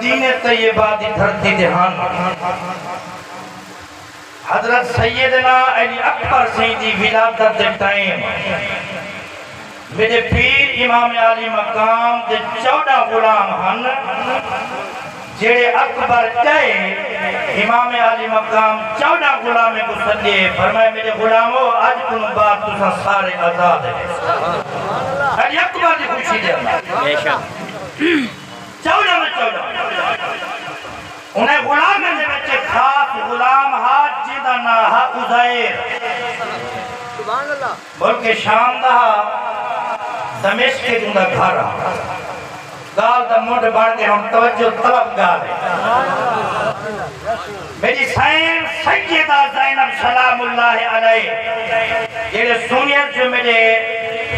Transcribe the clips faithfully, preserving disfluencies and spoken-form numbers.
مدینہ طیبہ دی دھرتی تے ہن۔ حضرت سیدنا علی اکبر سئیں دی ولادت دے ٹائم میݙے پیر امام عالی مقام دے چوݙاں غلام ہن، جیڑھے اکبر ڳئے، امام عالی مقام چوݙاں غلامیں کوں سݙے، فرمائے، میݙے غلامو، اڄ کنوں بعد تساں سارے آزاد ہیوے۔ علی اکبر دی خوشی دے اندر۔ بے شک۔ چوݙاں میں چوݙاں۔ انہیں غلامیں دے وچ ایک خاص غلام ہا، جیندا ناں ہا عزیر۔ سبحان اللہ۔ ملک شام دا ہا، دمشق اچ اوندا گھر ہا۔ ڳالھ دا منڈھ بݨ ڳئے، ہݨ توجہ طلب ڳالھ ہے۔ میݙی سئین سیدہ زینب سلام اللہ علیہ، جیڑھے سݨیس جو میݙے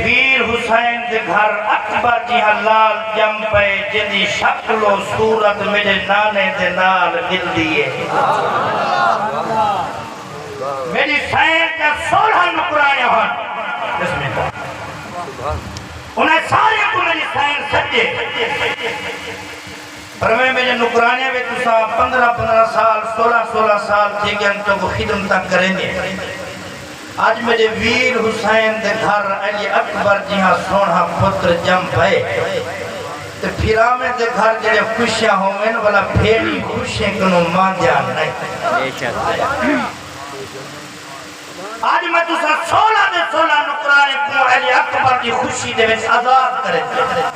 ویر حسین دے گھر اکبر جیہاں لال ڄم پئے، جیندی شکل و صورت میݙے نانے دے نال ملدی ہے۔ میݙی سئین دیاں سولہاں نکرانیاں ہن۔ بسم اللہ۔ انہیں سارے کوں میݙی سئین سݙے۔ پر میں میݙے نکرانیاں وچ تساں پندرہ پندرہ سال، سولہ سولہ سال تھی ڳئن، تہاکوں خدمتاں کریندے۔ اڄ میݙے ویر حسین دے گھر علی اکبر جیہاں سوہݨا پتر ڄم پئے، تے بھراویں دے گھر جیڑھے خوشیاں ہوون، ولا بھیݨیں خوشیں کنوں مانجھا نئیں۔ بے شک۔ اڄ میں تساں سولہ دے سولہ نکرانے کوں علی اکبر دی خوشی دے وچ آزاد کرے ݙتا۔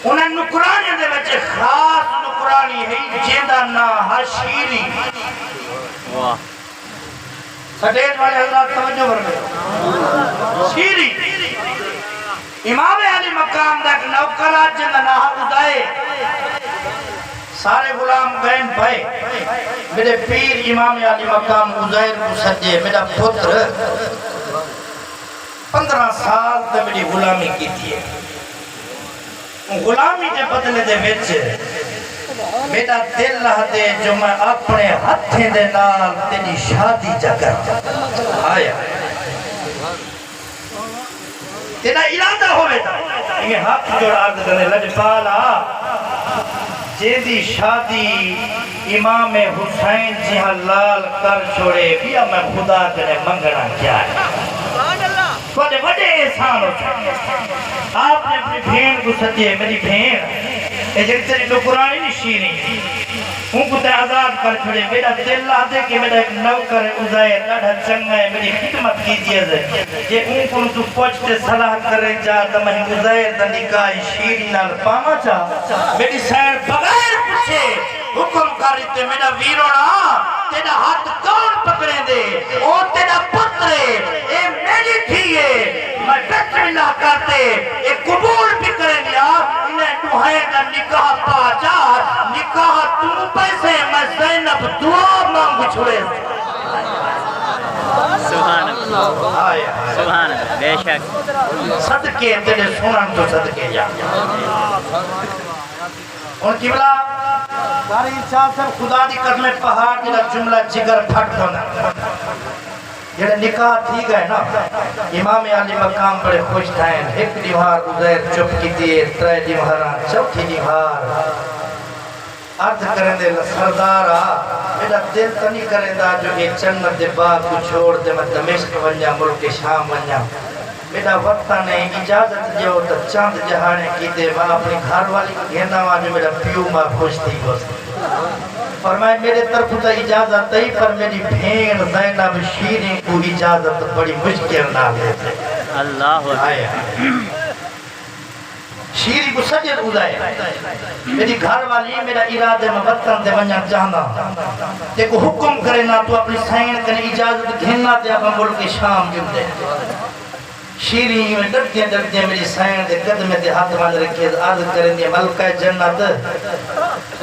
انہاں نکرانیاں دے وچ خاص نکرانی ہئی، جیندا ناں ہا شیری۔ واہ۔ سٹیج والے حضرات توجہ فرمائے۔ شیری۔ امام علی مقام دا ایک نوکر آ، جیندا ناں ہا ادائے۔ سارے غلام ڳئن پئے۔ میݙے پیر امام علی مقام عزیر کوں سݙے، میݙا پتر پندرہ سال تے میݙی غلامی کیتی ہے۔ اوں غلامی دے بدلے دے وچ میݙا دل آہدے جو میں اپݨے ہتھیں دے نال تیݙی شادی چا کراں۔ آیا۔ تیݙا ارادہ ہووے تاں۔ ایویں ہتھ جوڑ عرض کریندے، لڄپالا، جیندی شادی امام حسین جیہاں لال کر چھوڑے، ٻیا میں خدا کنے منگݨا کیا ہے؟ تہاݙے وݙے احسان ہوسن۔ آپ نے اپݨی بھیݨ کوں سݙیے، میݙی بھیݨ، اے جیڑھی تیݙی نوکرانی نی شیریں، اونکوں تیں آزاد کر چھوڑے۔ میݙا دل آہدے کہ میݙا ہک نوکر عزیر ݙاڈھا چنڳا ہے، میݙی خدمت کیتی ہے۔ جے اونکوں توں پچھ تے صلاح کریں چا تاں میں عزیر دا نکاح شیریں نال پاواں چا؟ میݙی سئین بغیر پچھے حکم کر ݙتے، میݙا ویروݨا، تیݙا ہتھ کون پکڑیندے؟ او تیݙا پتر ہے، اے میݙی دھی ہے۔ میں بسم اللہ کر تے اے قبول بھی کریندیاں، انہیں ݙوہائیں دا نکاح پا چا، نکاح توں پیسے میں زینب دعا منگ چھوڑے۔ سبحان اللہ۔ ہائے ہائے۔ سبحان اللہ، بے شک۔ صدقے تیݙے سݨݨ توں صدقے جا۔ ہݨ قبلہ، قاری ارشاد صاحب، خدا دی قسم ہے، پہاڑ جیڑھا جملہ جگر پھٹ پوندا۔ جیڑھے نکاح تھی ڳئے نا، امام علی مقام بڑے خوش تھئن۔ ہک ݙیہاڑ عزیر چپ کیتی ہے، ترے ݙیہاڑاں، چوتھی ݙیہاڑ عرض کریندے، سردارا، میݙا دل تاں نی کریندا جو اے جنت دے باغ کوں چھوڑ تے میں دمشق ونڄاں، ملک شام ونڄاں۔ میݙا وطن ہے، اجازت ݙیو تاں چند ݙیہاڑیں کیتے میں اپݨی گھر والی کوں گھن آواں جو میݙا پیو ماء خوش تھی ڳوسن۔ فرمائے، میݙے طرفوں تاں اجازت ہئی، پر میݙی بھیݨ زینب شیریں کوں اجازت بڑی مشکل نال ݙیندے۔ اللہ اکبر۔ ہائے ہائے۔ شیریں کوں سڄݨ ٻلائے، میݙی گھر والی، میݙا ارادہ ہے میں وطن تے ونڄݨ چاہنداں، تیکوں حکم کرینداں، توں اپݨی سئیݨ کنے اجازت گھن آ تے آپاں ملک شام ڄمدے۔ شیریں ایویں ݙردیاں ݙردیاں میݙی سئیݨ دے قدمیں تے ہتھ ونڄ رکھیس، عرض کریندی ہے، ملکہ جنت،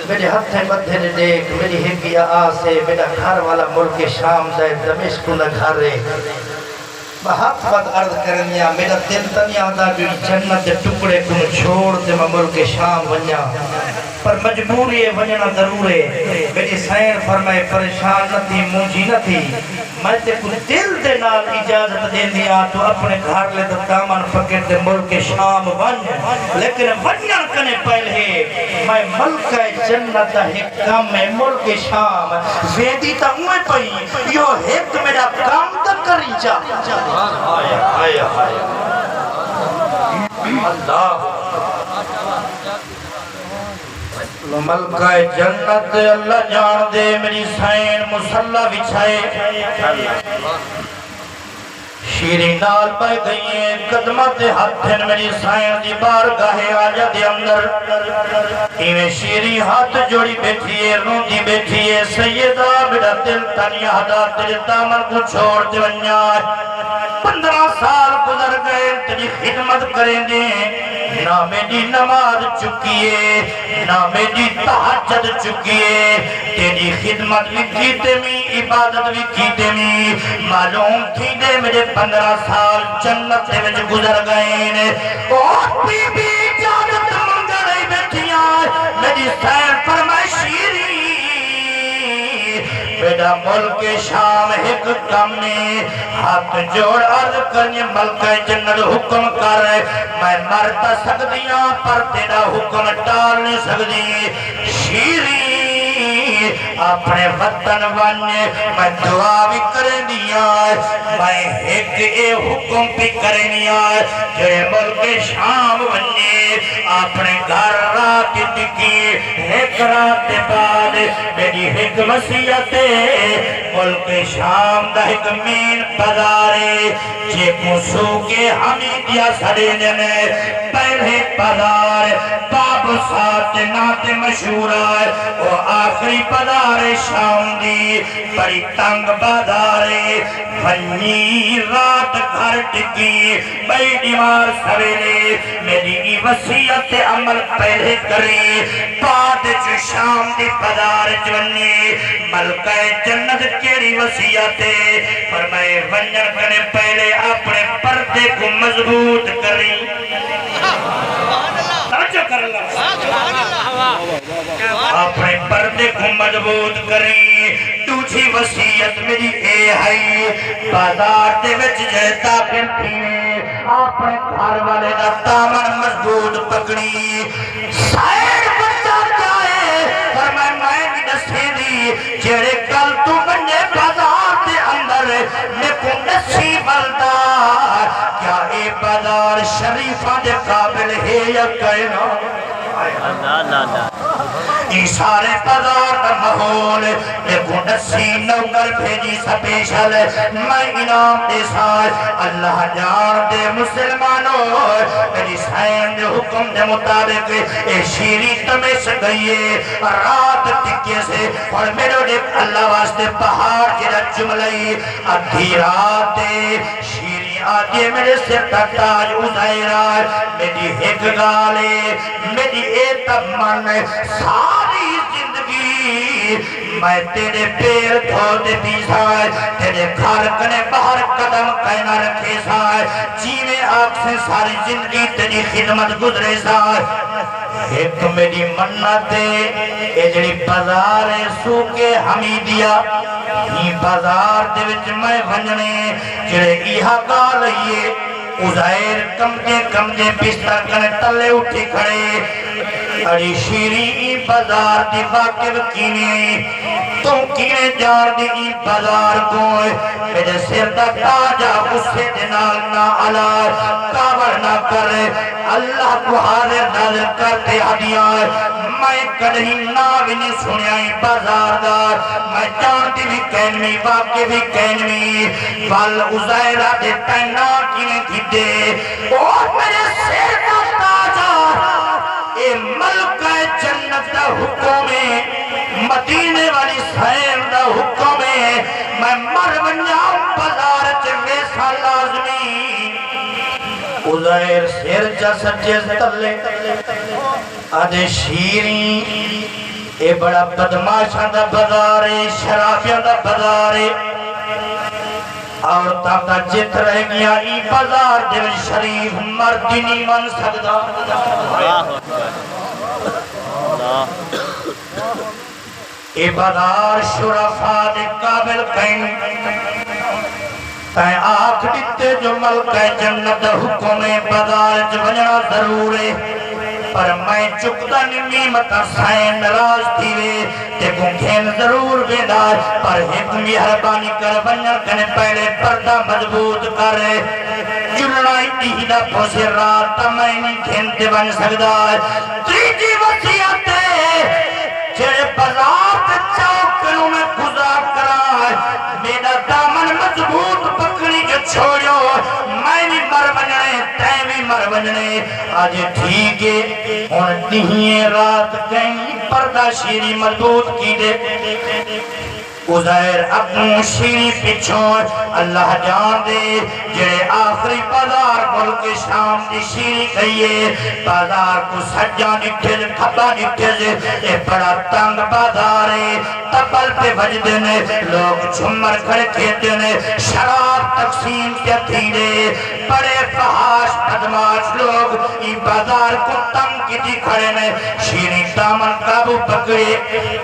میݙے ہتھیں ٻدھے ݙے ݙیکھ، میݙی ہک ایہا آس ہے، میݙا گھر والا ملک شام دا ہے، دمشق اوندا گھر ہے۔ میں ہتھ ٻدھ عرض کریندی ہاں، میݙا دل تاں نی آہدا جو ایں جنت دے ٹکڑے کنوں چھوڑ تے میں ملک شام ونڄاں۔ پر مجبوری اے، ونڄݨا ضرور اے۔ میݙی سئیݨ فرمائے، پریشان نہ تھی، مونجھی نہ تھی، میں تیکوں دل دے نال اجازت ݙیندی آں، توں اپݨے گھر آلے دا دامن پکڑ تے ملک شام ونڄ، لیکن ونڄݨ کنے پہلے میں ملکہ جنت دا ہک کم اے، ملک شام ویندی تاں اونویں پئی، ایہو ہک میݙا کم تاں کری چا۔ ہائے، ہائے، ہائے۔ اللہ۔ ملکہ جنت اللہ ڄاݨدے، میݙی سئیݨ مصلی وچھائے۔ شیریں نال پئے ڳئی اے، قدماں تے ہتھ ہن میݙی سئیݨ دی بارگاہ عالیہ دے اندر۔ ایویں شیریں ہتھ جوڑی ٻیٹھی اے، روندی ٻیٹھی اے، سیدہ میݙا دل تاں نی آہدا تیݙے دامن کوں چھوڑ تے ونڄاں۔ پندرہ سال گزر ڳئے تیݙی خدمت کریندے، نہ میݙی نماز چکی اے، نہ میݙی تہجد چکی اے، تیݙی خدمت وی کیتے وی، عبادت وی کیتے وی۔ معلوم تھیندے میݙے پندرہ سال جنت دے وچ گزر ڳئے نے۔ او بی بی اجازت منگݨ آئی ٻیٹھی آں، میݙی سئیݨ فرمائے، شیریں، میݙا ملک شام ہک کم اے۔ ہتھ جوڑ عرض کریں، ملکہ جنت حکم کر، میں مر تاں سڳدی آں پر تیݙا حکم ٹال نی سڳدی۔ شیریں، اپݨے وطن ونڄ، میں دعا وی کریندی آں، میں ہک اے حکم وی کریندی آں، جیڑھے ملک شام ونڄے، اپݨے گھر رات ٹکی، ہک رات دے بعد میݙی ہک وصیت اے، ملک شام دا ہک مین بازار اے، جیکوں سوق حمیدیہ سݙیندن۔ پہلے بازار باب سعد دے ناں تے مشہور اے، او آخری بازار اے شام دی، بڑی تنگ بازار اے۔ ونڄی رات گھر ٹکی، ٻئی ݙیوار سویلے، میݙی ایں وصیت تے عمل پہلے کریں، بعد اچ شام دی بازار اچ ونڄیں۔ ملکہ جنت کیڑھی وصیت اے؟ فرمائے، ونڄݨ کنے پہلے اپݨے پردے کوں مضبوط کریں۔ توجہ کر اللہ۔ اپݨے پردے کوں مضبوط کریں۔ ݙوجھی وصیت میݙی اے ہئی، بازار دے وچ جے داخل تھیویں، اپݨے گھر والے دا دامن مضبوط پکڑیں۔ سائیڈ بندہ کیا ہے؟ فرمائے، میں نہیں ݙسیندی، جیڑھے کل توں ونڄے بازار دے اندر، میکوں ݙسی ولدا، کیا اے بازار شریفاں دے قابل ہے یا کائنا؟ اللہ، اللہ، اللہ۔ ایں سارے بازار دا ماحول، میکوں ݙسی نوکر بھیجی سپیشل، میں انعام ݙیساں۔ اللہ ڄاݨدے مسلمانو، میݙی سائیݨ دے حکم دے مطابق اے شیریں تمس ڳئی اے، رات ٹکیسے، ہݨ میݙو ݙیکھ اللہ واسطے پہاڑ جیڑھا جملہ اے، ادھی رات اے، شیریں آہدی اے، میݙے سر دا تاج عزیر آ، میݙی ہک ڳالھ اے، میݙی اے تاں من، ساری زندگی میں تیݙے پیر دھو تے پیساں، تیݙے گھر کنے ٻاہر قدم کائنا رکھیساں، جیویں آکھسیں ساری زندگی تیݙی خدمت گزریساں۔ ہک میݙی منت اے، اے جیڑھی بازار اے سوق حمیدیہ، ایں بازار دے وچ میں ونڄݨے، جیڑھے ایہا ڳالھ ہئی اے، عزیر کمدیں کمدیں بستر کنے تلے اٹھی کھڑے۔ اڑی شیریں، ایں بازار دی واقف کیویں ایں؟ توں کیویں ڄاݨدی ایں بازار کوں؟ میݙے سر دا تاج آ، غصے دے نال نہ الا، کاوڑ نہ کر، اللہ کوں حاضر ناظر کر تے آہدی اے، میں کݙہیں ناں وی نی سݨیا ایں بازار دا، میں ڄاݨدی وی کینویں، واقف وی کینویں۔ ول عزیر آہدے، تیں ناں کیویں گھدے؟ او میݙے سر دا تاج آ، اے ملکہ جنت دا حکم اے، مدینے والی سئیݨ دا حکم اے، میں مر ونڄاں بازار اچ ویساں لازمی۔ عزیر سر چا سٹیس تلے، آہدے، شیریں، اے بڑا بدمعاشاں دا بازار اے، شرابیاں دا بازار اے۔ عورتاں تاں جت رہ ڳیاں، ایں بازار دے وچ شریف مرد ہی نی ونڄ سڳدا۔ اے بازار شرفا دے قابل کائنی۔ تیں آکھ ݙتے جو ملکہ جنت دا حکم ہے، بازار اچ ونڄݨا ضرور ہے، پر میں چکدا نمی، متاں سئیں ناراض تھیوے۔ تیکوں گھن ضرور ویندا، پر ہک مہربانی کر، ونڄݨ کنے پہلے پردہ مضبوط کر۔ چلݨا ای ݙینہہ دا پوسے، رات تاں میں نی گھن تے ونڄ سڳدا۔ تریجھی وصیت ہے، جیڑھے بازار تے چاؤ کنوں میں گزار کراں، میݙا دامن مضبوط پکڑی جو چھوڑیو، میں وی مر ونڄݨے، تیں وی مر ونڄݨے۔ اڄ ٹھیک ہے، ہݨ ݙینہہ ہے رات کائنی، پردہ شیری مضبوط کیتے۔ عزیر اڳوں شیری پچھوں، اللہ ڄاݨدے، جیڑھے آخری بازار ملک شام دی شیری ڳئی ہے، بازار کوں سڄاں ݙٹھے، کھٻا ݙٹھے، اے بڑا تنگ بازار ہے، طبل پئے وڄدن، لوک جھمر کھڑکیندن، شراب تقسیم پیا تھیندے، بڑے فحاش بدمعاش لوک ایں بازار کوں تنگ کیتی کھڑن۔ شیری دامن قابو پکڑے،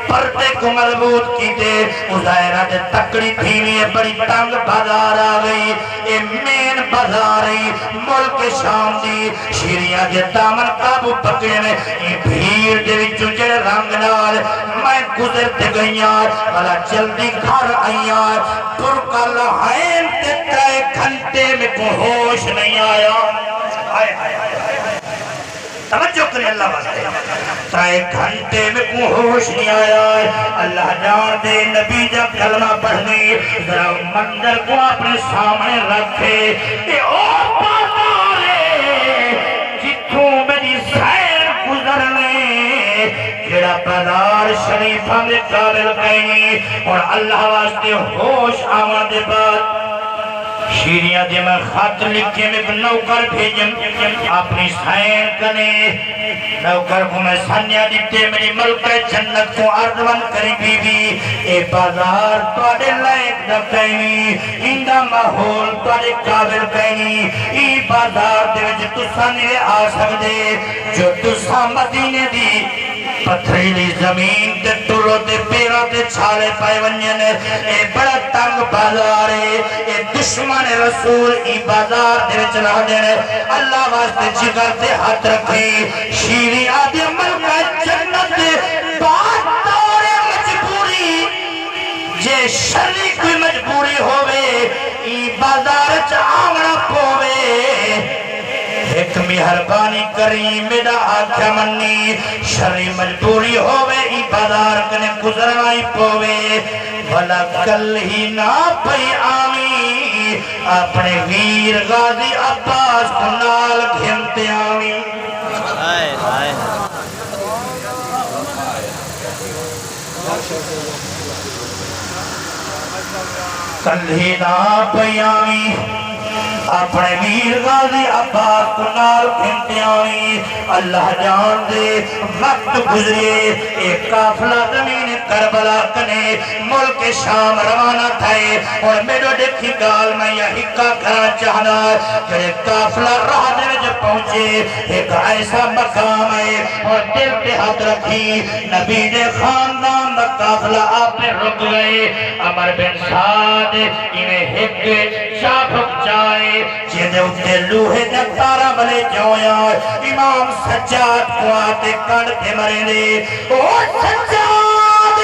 پردے کوں مضبوط کیتے، عزیر اڄ تکڑی تھیوی ہے، بڑی تنگ بازار آ ڳئی، اے مین بازار ای ملک شام دی۔ شیری اڄ دامن قابو پکڑے نے، ایں بھیڑ دے وچوں جیڑھے رنگ نال میں گزر تے ڳئیاں، بھلا جلدی گھر آئیاں، برقع لہائن تے ترے گھنٹے میکوں ہوش نہیں آیا۔ ہائے ہائے ہائے۔ توجہ کرے اللہ واسطے۔ ترے گھنٹے میکوں ہوش نہیں آیا۔ اللہ ڄاݨدے، نبی دا کلمہ پڑھدی، ذرا منظر کوں اپݨے سامݨے رکھے۔ اے او بازار ہے جتھوں میݙی سئیں گزرنے، جیڑھا بازار شریفاں دے قابل کائنی۔ ہݨ اللہ واسطے ہوش آوݨ دے بعد شیری آہدی میں خط لکھیم، ہک نوکر بھیجم اپݨی سئیں کنے۔ نوکر کوں میں سنیہا ݙتے، میݙی ملکہ جنت کوں عرض ونڄ کریں، بی بی، اے بازار تہاݙے لائق دا کائنی، ایندا ماحول تہاݙے قابل کائنی۔ ایں بازار دے وچ تساں نہیں آ سڳدے، جو تساں مدینے دی پتھریلی زمین تے ٹرو تے پیراں تے چھالے پئے ونڄن۔ اے بڑا تنگ بازار ہے۔ اے دشمن رسول ایں بازار دے وچ رہندن۔ اللہ واسطے جگر تے ہتھ رکھیں۔ شیری آہدی ملکہ جنت، بطور مجبوری، جے شرعی کوئی مجبوری ہووے، ایں بازار اچ آوݨا پووے۔ ہک مہربانی کریں، میݙا آکھیا منی، شرعی مجبوری ہووے، ایں بازار کنے گزرݨا ای پووے۔ بھلا کلھی نہ پئی آویں، اپݨے ویر غازی عباس کوں نال گھن تے آویں۔ ہائے ہائے۔ کلھی نہ پئی آویں، اپݨے ویر غازی عباس کوں نال گھن تے آویں۔ اللہ ڄاݨدے، وقت گزریے، اے قافلہ زمین کربلا کنے ملک شام روانہ تھئے۔ ہݨ میݙو ݙیکھی ڳالھ، میں ایہا ہکا کرݨ چاہنداں، جیڑھے قافلہ راہ دے وچ پہنچے، ہک ایسا مقام ہے، ہݨ دل تے ہتھ رکھیں، نبی دے خاندان دا قافلہ آپے رک ڳئے۔ عمرو بن سعد ایویں ہک چابک چائے، جیندے اتے لوہے دیاں تاراں ولے جویاں، امام سجاد کوں آ تے کݙ تے مریندے۔ او سجاد،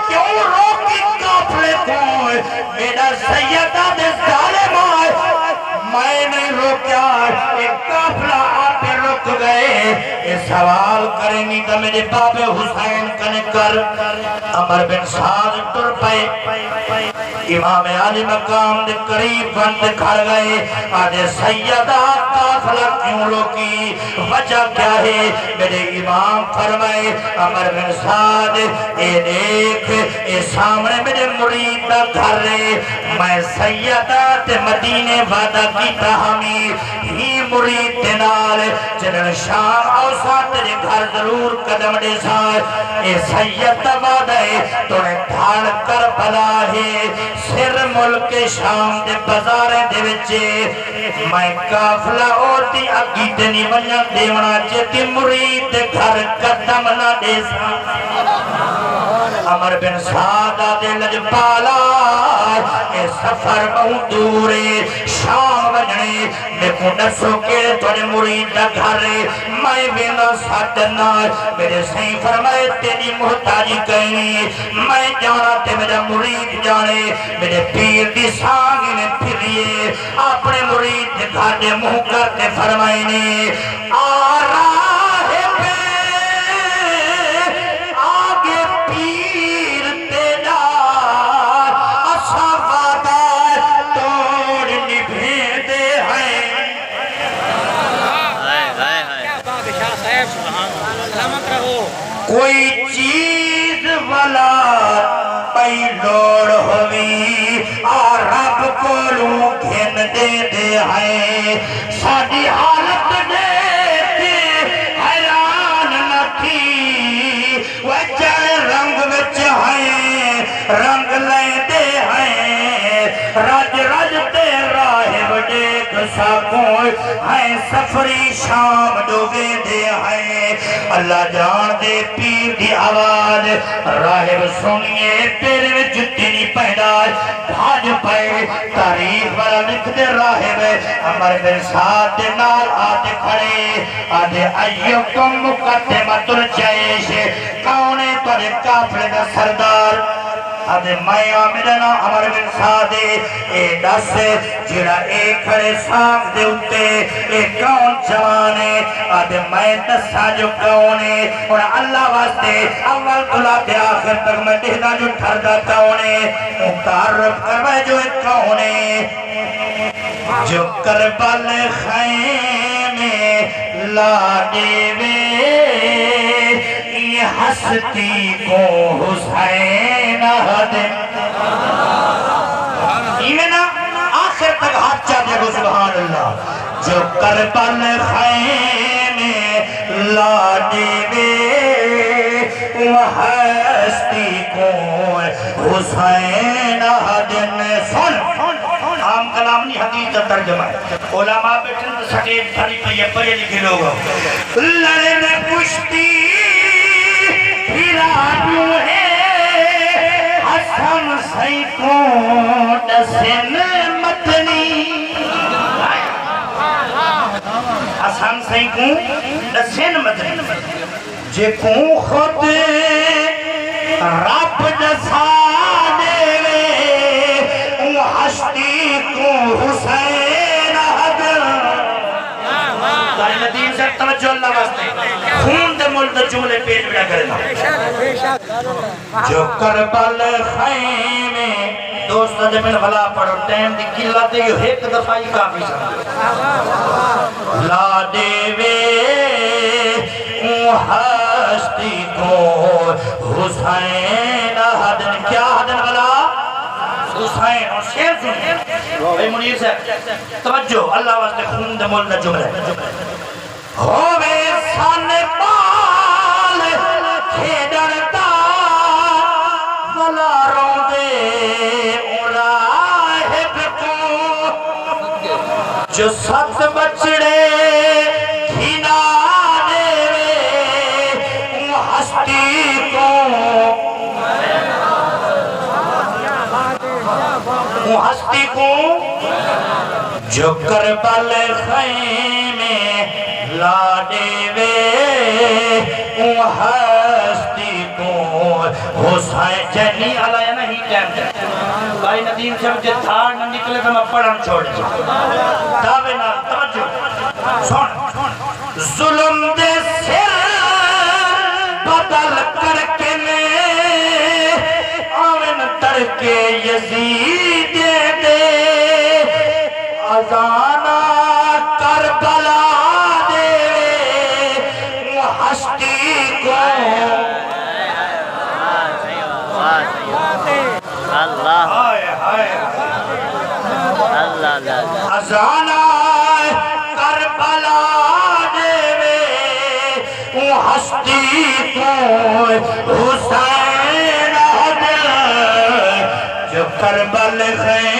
کیوں روکی قافلے کوں؟ میݙا سید آہدے ظالم آئے، میں نہیں روکیا، اے قافلہ آپے رک ڳئے۔ اے سوال کرینی تاں میݙے بابے حسین کنے کر۔ عمرو بن سعد ٹر پئے، امام عالی مقام دے قریب ونڄ تے کھڑ ڳئے۔ آہدے، سیدا، قافلہ کیوں روکی؟ وجہ کیا ہے؟ میݙے امام فرمائے، عمرو بن سعد، اے ݙیکھ، اے سامݨے میݙے مرید دا گھر ہے۔ میں سیدا تے مدینے وعدہ کیتا ہامی، ہیں مرید دے نال، جݙݨ شام آؤساں تیݙے گھر ضرور قدم ݙیساں۔ اے سید دا وعدہ ہے، توڑے اڑ کربلا ہے، سر ملک شام دے بازاریں دے وچ۔ میں قافلہ اوتی اگی تے نی ونڄݨ ݙیوݨا، جیتی مرید دے گھر قدم نہ ݙیساں۔ عمر بن سعد آہدے، لجپالا، اے سفر ٻہوں دور ہے، شام ونڄݨے، میکوں ݙسو کیڑھے تہاݙے مرید دا گھر ہے، میں وینداں سݙ آنداں۔ میݙے سئیں فرمائے، تیݙی محتاجی کائنی، میں ڄاݨاں تے میݙا مرید ڄاݨے۔ میݙے پیر دی سانگھ ایویں پھری ہے، اپݨے مرید دے گھر دے منہ کر تے فرمائے نے، آ راہب، آ ڳئے پیر تیݙا، اساں وعدہ توڑ نبھیندے ہیں۔ ہائے، ہائے، ہائے۔ کیا بات ہے شاہ صاحب، سبحان اللہ۔ سلامت رہو۔ کوئی چیز ولا پئی لوڑ ہووی، آ رب کولوں گھن ݙیندے ہیں۔ ساݙی حالت ݙیکھ تے حیران نہ تھی، وچ رنگ وچ ہیں، رنگ لیندے ہیں، رڄ رڄ تے راہب ݙیکھ ساکوں، ہیں سفری شام ݙو ویندے ہیں۔ اللہ ڄاݨدے پیر دی آواز، راہب سݨیے، پیریں وچ جتی نی پیندا، بھڄ پئے۔ تاریخ والا لکھدے، راہب عمر بن سعد دے نال آ تے کھڑے، آہدے، ایکم مقدمۃ الجیش، کون ہے تہاݙے قافلے دا سردار؟ آہدے، میں آں، میݙا ناں عمر بن سعد ہے۔ اے ݙس، جیڑھا اے کھڑے سانگھ دے اتے، اے کون جوان ہے؟ آہدے، میں ݙساں جو کون ہے۔ ہݨ اللہ واسطے، اول توں لا تے آخر تک میں ݙیہداں جو ٹھردا کون ہے۔ اوں تعارف کروائے جو اے کون ہے۔ جو کربل خیمے لا ݙیوے، ایں ہستی کوں حسین آہدن۔ ایویں نا، آخر تک ہتھ چا ݙے ڳو، سبحان اللہ۔ جو کربل خیمے لا ݙیوے، اوں ہستی کوں حسین آہدن۔ سݨ، عام کلام نہیں، حدیث دا ترجمہ ہے۔ علماء ٻیٹھن تے سٹیج بھری پئی ہے، پڑھے لکھے لوگ۔ لڑن پشتی پھرا ݙیوے، حسن سئیں کوں ݙسن متنی۔ حسن سئیں کوں ݙسن متنی۔ جیکوں خود رب ݙسا ݙیوے، اوں ہستی کوں حسین آہدن۔ قاری ندیم صاحب، توجہ اللہ واسطے، خون دے مُل دے جملے پیش پیا کریندا۔ جو کربل خیمے، دوست اڄ من ولا پڑھو، ٹائم دی قلت ہے، ہک دفعہ ہی کافی سمجھو۔ لا ݙیوے اوں ہستی کوں حسین آہدن۔ کیا آہدن ولا؟ حسین۔ اور شعر سنو۔ بھائی منیر صاحب، توجہ، اللہ واسطے، خون دے مُل دا جملہ ہے۔ ہووے سن ٻال کھیݙݨ دا، ولا روندے اوں راہب کوں۔ جو ست ٻچڑے گھنا ݙیوے، اوں ہستی کوں، اوں ہستی کوں۔ جو کربل خیمے لا ݙیوے، اوں ہستی کوں حسین۔ جے نی آلا ہے نا ہی ٹائم تے، بھائی ندیم صاحب، جے تھاڑ نہ نکلے تاں میں پڑھݨ چھوڑ ݙیاں۔ دعوے نال توجہ۔ سُݨ۔ ظلم دے سر بدل کڑکن، آون تڑکے یزید دے۔ اذاناں کربلا ݙیوے، اوں ہستی کوں۔ اللہ۔ ہائے، ہائے۔ اللہ، اللہ، اللہ۔ اذاناں کربلا ݙیوے، اوں ہستی کوں حسین آہدن۔ کربل خیر